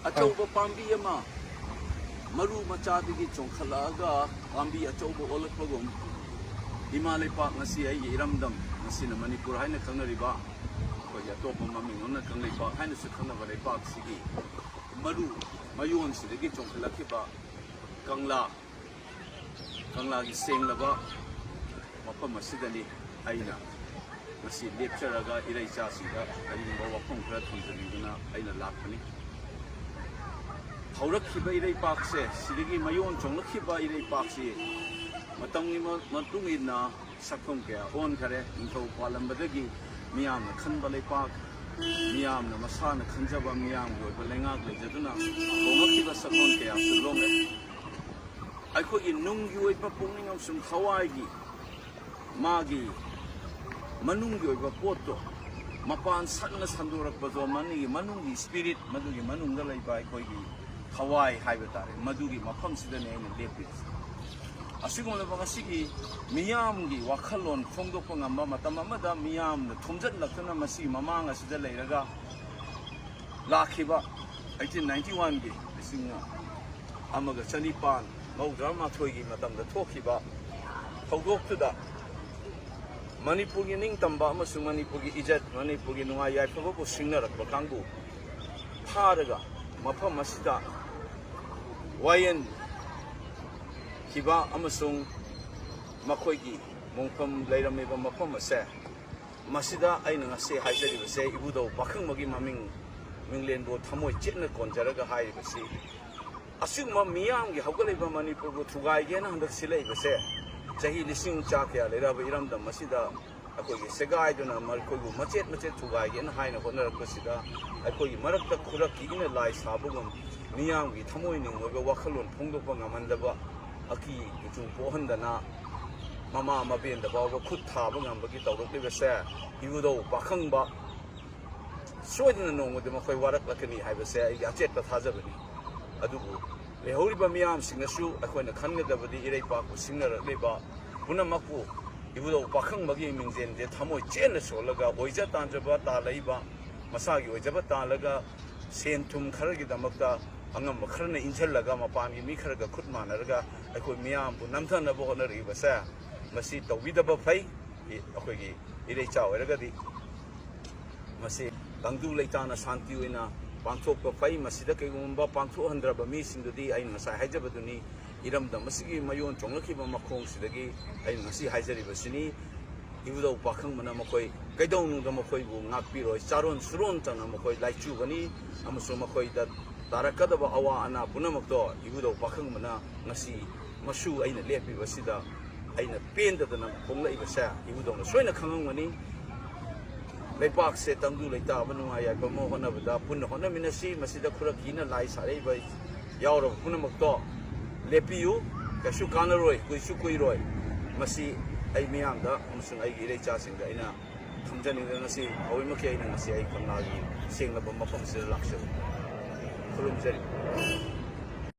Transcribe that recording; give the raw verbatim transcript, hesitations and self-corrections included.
ꯑꯆꯧꯕ ꯄꯥꯝꯕꯤ ꯑꯃ ꯃꯔꯨ ꯃꯆꯥꯗꯒꯤ ꯆꯣꯡꯈꯠꯂꯛꯑꯒ ꯄꯥꯝꯕꯤ ꯑꯆꯧꯕ ꯑꯣꯜꯂꯛꯄꯒꯨꯝ, ꯏꯃꯥ ꯂꯩꯄꯥꯛ, ꯉꯁꯤ ꯑꯩꯒꯤ ꯏꯔꯝꯗꯝ, ꯉꯁꯤꯅ ꯃꯅꯤꯄꯨꯔ ꯍꯥꯏꯅ ꯈꯪꯅꯔꯤꯕ, ꯑꯩꯈꯣꯏꯒꯤ ꯑꯇꯣꯞꯄ ꯃꯃꯤꯡ ꯑꯃꯅ ꯀꯪꯂꯩꯄꯥꯛ ꯍꯥꯏꯅꯁꯨ ꯈꯪꯅꯕ ꯂꯩꯄꯥꯛꯁꯤꯒꯤ ꯃꯔꯨ ꯃꯌꯣꯟꯁꯤꯗꯒꯤ ꯆꯣꯡꯈꯠꯂꯛꯈꯤꯕ ꯀꯪꯂꯥ, ꯀꯪꯂꯥꯒꯤ ꯁꯦꯡꯂꯕ ꯃꯐꯝ ꯑꯁꯤꯗꯅꯤ ꯑꯩꯅ ꯉꯁꯤ ꯂꯦꯞꯆꯔꯒ ꯏꯔꯩꯆꯥꯁꯤꯡꯗ ꯀꯔꯤꯒꯨꯝꯕ ꯋꯥꯐꯝ ꯈꯔ ꯊꯝꯖꯅꯤꯡꯗꯨꯅ ꯑꯩꯅ ꯂꯥꯛꯄꯅꯤ꯫ ꯍꯧꯔꯛꯈꯤꯕ ꯏꯔꯩꯄꯥꯛꯁꯦ, ꯁꯤꯗꯒꯤ ꯃꯌꯣꯟ ꯆꯣꯡꯂꯛꯈꯤꯕ ꯏꯔꯩꯄꯥꯛꯁꯤ ꯃꯇꯝꯒꯤ ꯃ-, ꯃꯇꯨꯡ ꯏꯟꯅ ꯁꯛꯐꯝ ꯀꯌꯥ ꯑꯣꯟꯈꯔꯦ꯫ ꯅꯤꯡꯊꯧ ꯄꯥꯜꯂꯝꯕꯗꯒꯤ ꯃꯤꯌꯥꯝꯅ ꯈꯟꯕ ꯂꯩꯄꯥꯛ, ꯃꯤꯌꯥꯝꯅ ꯃꯁꯥꯅ ꯈꯟꯖꯕ, ꯃꯤꯌꯥꯝꯒꯤ ꯑꯣꯏꯕ ꯂꯩꯉꯥꯛ ꯂꯩꯖꯗꯨꯅ ꯍꯣꯡꯂꯛꯈꯤꯕ ꯁꯛꯂꯣꯟ ꯀꯌꯥꯁꯨ ꯂꯣꯡꯂꯦ꯫ ꯑꯩꯈꯣꯏꯒꯤ ꯅꯨꯡꯒꯤ ꯑꯣꯏꯕ ꯄꯨꯛꯅꯤꯡ ꯑꯃꯁꯨꯡ ꯊꯋꯥꯏꯒꯤ, ꯃꯥꯒꯤ ꯃꯅꯨꯡꯒꯤ ꯑꯣꯏꯕ ꯄꯣꯠꯇꯣ ꯃꯄꯥꯟ ꯁꯠꯅ ꯁꯟꯗꯣꯔꯛꯄꯗꯣ, ꯃꯅꯨꯡꯒꯤ, ꯃꯅꯨꯡꯒꯤ ꯁ꯭ꯄꯤꯔꯤꯠ, ꯃꯗꯨꯒꯤ ꯃꯅꯨꯡꯗ ꯂꯩꯕ ꯑꯩꯈꯣꯏꯒꯤ ꯊꯋꯥꯏ ꯍꯥꯏꯕ ꯇꯥꯔꯦ, ꯃꯗꯨꯒꯤ ꯃꯐꯝꯁꯤꯗꯅꯦ ꯑꯩꯅ ꯂꯦꯞꯄꯤꯕꯁꯦ꯫ ꯑꯁꯤꯒꯨꯝꯂꯕ ꯉꯁꯤꯒꯤ ꯃꯤꯌꯥꯝꯒꯤ ꯋꯥꯈꯜꯂꯣꯟ ꯐꯣꯡꯗꯣꯛꯄ ꯉꯝꯕ, ꯃꯇꯝ ꯑꯃꯗ ꯃꯤꯌꯥꯝꯅ ꯊꯣꯝꯖꯤꯜꯂꯛꯇꯨꯅ ꯃꯁꯤꯒꯤ ꯃꯃꯥꯡ ꯑꯁꯤꯗ ꯂꯩꯔꯒ ꯂꯥꯛꯈꯤꯕ eighteen ninety one ꯒꯤ, ꯂꯤꯁꯤꯡ ꯑꯃꯒ ꯆꯅꯤꯄꯥꯟ ꯃꯧꯗ꯭ꯔꯥ ꯃꯥꯊꯣꯏꯒꯤ ꯃꯇꯝꯗ ꯊꯣꯛꯈꯤꯕ ꯊꯧꯗꯣꯛꯇꯨꯗ ꯃꯅꯤꯄꯨꯔꯒꯤ ꯅꯤꯡꯇꯝꯕ ꯑꯃꯁꯨꯡ ꯃꯅꯤꯄꯨꯔꯒꯤ ꯏꯖꯠ, ꯃꯅꯤꯄꯨꯔꯒꯤ ꯅꯨꯡꯉꯥꯏ ꯌꯥꯏꯐꯕꯕꯨ ꯁꯤꯡꯅꯔꯛꯄ ꯀꯥꯡꯕꯨ ꯐꯥꯔꯒ ꯃꯐꯝ ꯑꯁꯤꯗ ꯋꯥꯌꯦꯟꯈꯤꯕ ꯑꯃꯁꯨꯡ ꯃꯈꯣꯏꯒꯤ ꯃꯣꯡꯐꯝ ꯂꯩꯔꯝꯃꯤꯕ ꯃꯐꯝ ꯑꯁꯦ, ꯃꯁꯤꯗ ꯑꯩꯅ ꯉꯁꯤ ꯍꯥꯏꯖꯔꯤꯕꯁꯦ ꯏꯕꯨꯙꯧ ꯄꯥꯈꯪꯕꯒꯤ ꯃꯃꯤꯡ, ꯃꯤꯡꯂꯦꯟꯕꯨ ꯊꯃꯣꯏ ꯆꯦꯠꯅ ꯀꯣꯟꯖꯔꯒ ꯍꯥꯏꯔꯤꯕꯁꯤ, ꯑꯁꯤꯒꯨꯝꯕ ꯃꯤꯌꯥꯝꯒꯤ ꯍꯧꯒꯠꯂꯛꯏꯕ ꯃꯅꯤꯄꯨꯔꯕꯨ ꯊꯨꯒꯥꯏꯒꯦꯅ ꯍꯟꯗꯛ ꯁꯤꯜꯂꯛꯏꯕꯁꯦ, ꯆꯍꯤ ꯂꯤꯁꯤꯡ ꯆꯥ ꯀꯌꯥ ꯂꯩꯔꯛꯑꯕ ꯏꯔꯝꯗꯝ ꯑꯁꯤꯗ ꯑꯩꯈꯣꯏꯒꯤ ꯁꯦꯒꯥꯏꯗꯨꯅ ꯃꯈꯣꯏꯕꯨ ꯃꯆꯦꯠ ꯃꯆꯦꯠ ꯊꯨꯒꯥꯏꯒꯦꯅ ꯍꯥꯏꯅ ꯍꯣꯠꯅꯔꯛꯄꯁꯤꯗ, ꯑꯩꯈꯣꯏꯒꯤ ꯃꯔꯛꯇ ꯈꯨꯔꯛꯀꯤ ꯏꯅ ꯂꯥꯏ ꯁꯥꯕꯒꯨꯝ ꯃꯤꯌꯥꯝꯒꯤ ꯊꯃꯣꯏꯅꯨꯡ ꯑꯣꯏꯕ ꯋꯥꯈꯜꯂꯣꯟ ꯐꯣꯡꯗꯣꯛꯄ ꯉꯝꯍꯟꯗꯕ, ꯑꯀꯤ ꯀꯨꯆꯨ ꯄꯣꯛꯍꯟꯗꯅ ꯃꯃꯥ ꯃꯕꯦꯟꯗ ꯐꯥꯎꯕ ꯈꯨꯠ ꯊꯥꯕ ꯉꯝꯕꯒꯤ ꯇꯧꯔꯛꯂꯤꯕꯁꯦ, ꯏꯕꯨꯙꯧ ꯄꯥꯈꯪꯕ ꯁꯣꯏꯗꯅ ꯅꯣꯡꯃꯗꯤ ꯃꯈꯣꯏ ꯋꯥꯔꯛꯂꯛꯀꯅꯤ ꯍꯥꯏꯕꯁꯦ ꯑꯩꯒꯤ ꯑꯆꯦꯠꯄ ꯊꯥꯖꯕꯅꯤ꯫ ꯑꯗꯨꯕꯨ ꯂꯩꯍꯧꯔꯤꯕ ꯃꯤꯌꯥꯝꯁꯤꯡꯅꯁꯨ ꯑꯩꯈꯣꯏꯅ ꯈꯟꯒꯗꯕꯗꯤ ꯏꯔꯩꯄꯥꯛꯄꯨ ꯁꯤꯡꯅꯔꯛꯂꯤꯕ ꯄꯨꯝꯅꯃꯛꯄꯨ ꯏꯕꯨꯙꯧ ꯄꯥꯈꯪꯕꯒꯤ ꯃꯤꯡꯖꯦꯜꯁꯦ ꯊꯃꯣꯏ ꯆꯦꯠꯅ ꯁꯣꯜꯂꯒ ꯑꯣꯏꯖ ꯇꯥꯟꯖꯕ ꯇꯥꯜꯂꯛꯏꯕ, ꯃꯁꯥꯒꯤ ꯑꯣꯏꯖꯕ ꯇꯥꯜꯂꯒ ꯁꯦꯟ ꯊꯨꯝ ꯈꯔꯒꯤꯗꯃꯛꯇ ꯑꯉꯝꯕ ꯈꯔꯅ ꯏꯟꯁꯤꯜꯂꯒ ꯃꯄꯥꯟꯒꯤ ꯃꯤ ꯈꯔꯒ ꯈꯨꯠ ꯃꯥꯟꯅꯔꯒ ꯑꯩꯈꯣꯏ ꯃꯤꯌꯥꯝꯕꯨ ꯅꯝꯊꯅꯕ ꯍꯣꯠꯅꯔꯛꯏꯕꯁꯦ, ꯃꯁꯤ ꯇꯧꯕꯤꯗꯕ ꯐꯩ꯫ ꯑꯩꯈꯣꯏꯒꯤ ꯏꯔꯩꯆꯥ ꯑꯣꯏꯔꯒꯗꯤ ꯃꯁꯤ ꯇꯪꯗꯨ ꯂꯩꯇꯥꯅ ꯁꯥꯟꯇꯤ ꯑꯣꯏꯅ ꯄꯥꯡꯊꯣꯛꯄ ꯐꯩ꯫ ꯃꯁꯤꯗ ꯀꯩꯒꯨꯝꯕ ꯄꯥꯡꯊꯣꯛꯍꯟꯗ꯭ꯔꯕ ꯃꯤꯁꯤꯡꯗꯨꯗꯤ ꯑꯩꯅ ꯉꯁꯥꯏ ꯍꯥꯏꯖꯕꯗꯨꯅꯤ, ꯏꯔꯝꯗꯝ ꯑꯁꯤꯒꯤ ꯃꯌꯣꯟ ꯆꯣꯡꯂꯛꯈꯤꯕ ꯃꯈꯣꯡꯁꯤꯗꯒꯤ ꯑꯩꯅ ꯉꯁꯤ ꯍꯥꯏꯖꯔꯤꯕꯁꯤꯅꯤ꯫ ꯏꯕꯨꯙꯧ ꯄꯥꯈꯪꯕꯅ ꯃꯈꯣꯏ ꯀꯩꯗꯧꯅꯨꯡꯗ ꯃꯈꯣꯏꯕꯨ ꯉꯥꯛꯄꯤꯔꯣꯏ, ꯆꯥꯔꯣꯟ ꯁꯨꯔꯣꯟꯇꯅ ꯃꯈꯣꯏ ꯂꯥꯏꯆꯨꯒꯅꯤ, ꯑꯃꯁꯨꯡ ꯃꯈꯣꯏꯗ ꯇꯥꯔꯛꯀꯗꯕ ꯑꯋꯥ ꯑꯅꯥ ꯄꯨꯝꯅꯃꯛꯇꯣ ꯏꯕꯨꯙꯧ ꯄꯥꯈꯪꯕꯅ ꯉꯁꯤ ꯃꯁꯨ ꯑꯩꯅ ꯂꯦꯞꯄꯤꯕꯁꯤꯗ ꯑꯩꯅ ꯄꯦꯟꯗꯗꯅ ꯐꯣꯡꯂꯛꯏꯕꯁꯦ ꯏꯕꯨꯙꯧꯅ ꯁꯣꯏꯅ ꯈꯪꯉꯝꯒꯅꯤ꯫ ꯂꯩꯕꯥꯛꯁꯦ ꯇꯪꯗꯨ ꯂꯩꯇꯥꯕ ꯅꯨꯡꯉꯥꯏ ꯌꯥꯏꯐꯅꯕ ꯍꯣꯠꯅꯕꯗ ꯄꯨꯟꯅ ꯍꯣꯠꯅꯃꯤꯟꯅꯁꯤ꯫ ꯃꯁꯤꯗ ꯈꯨꯔꯛ ꯀꯤꯅ ꯂꯥꯏ ꯁꯥꯔꯛꯏꯕ ꯌꯥꯎꯔꯕ ꯄꯨꯝꯅꯃꯛꯇꯣ ꯂꯦꯞꯄꯤꯌꯨ꯫ ꯀꯩꯁꯨ ꯀꯥꯟꯅꯔꯣꯏ, ꯀꯨꯏꯁꯨ ꯀꯨꯏꯔꯣꯏ꯫ ꯃꯁꯤ ꯑꯩ ꯃꯤꯌꯥꯝꯗ ꯑꯃꯁꯨꯡ ꯑꯩꯒꯤ ꯏꯔꯩꯆꯥꯁꯤꯡꯗ ꯑꯩꯅ ꯊꯝꯖꯅꯤꯡꯗꯅ ꯉꯁꯤ ꯍꯧꯔꯛꯃꯛꯀꯤ ꯑꯩꯅ ꯉꯁꯤ ꯑꯩ ꯀꯪꯂꯥꯒꯤ ꯁꯦꯡꯂꯕ ꯃꯐꯝꯁꯤꯗ ꯂꯥꯛꯆꯕꯅꯤ꯫ ꯈꯨꯔꯨꯝꯖꯔꯤ꯫